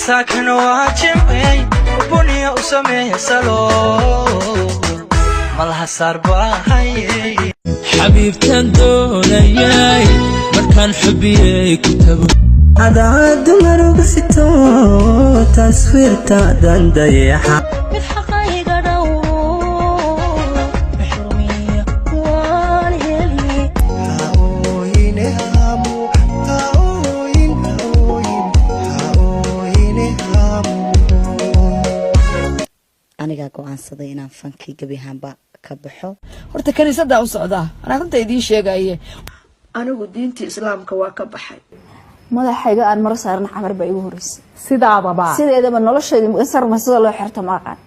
Saakana waa jimcey, buniya u sameeya salo malaha saar baahaye. Xabiibtaan doonayay markaan xubiyey ku tago. Hadaad dumaruga sito taswiirtaadan dayaxa. Mid xaqayga dhowro, xurmiya waan heli. Anigaa go'aansaday inaan fankii gebi ahaanba ka baxo. Horta kaniisaddaa u socdaa, anaa runta idiin sheegaye. Anigu diintii Islaamka waa ka baxay. Madaxayga aan maro saaran camar baa igu horeysay. Sidaadaba sideedaba noloshayda sarma sida loo xirto ma aqaan.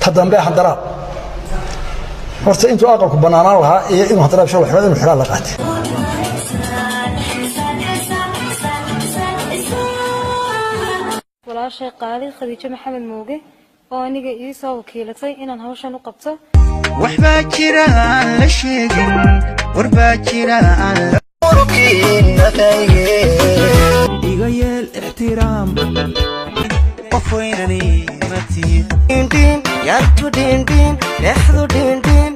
Ta dambe handaraab horta intuu aqalku bannaanaan lahaa iyo inuu handaraab shalo xidho inuu xidhaa la qaatay. Walaashay qaali Khadiijo Maxamed Mooge oo aniga ii soo wakiilatay inaan hawshan u qabto. Waxbaa jira aan la sheegin, warbaa jira aan la Iga yeel ixtiraam. Qof weynani ma tihid, yartu dhindhin dhexdu dhindhin.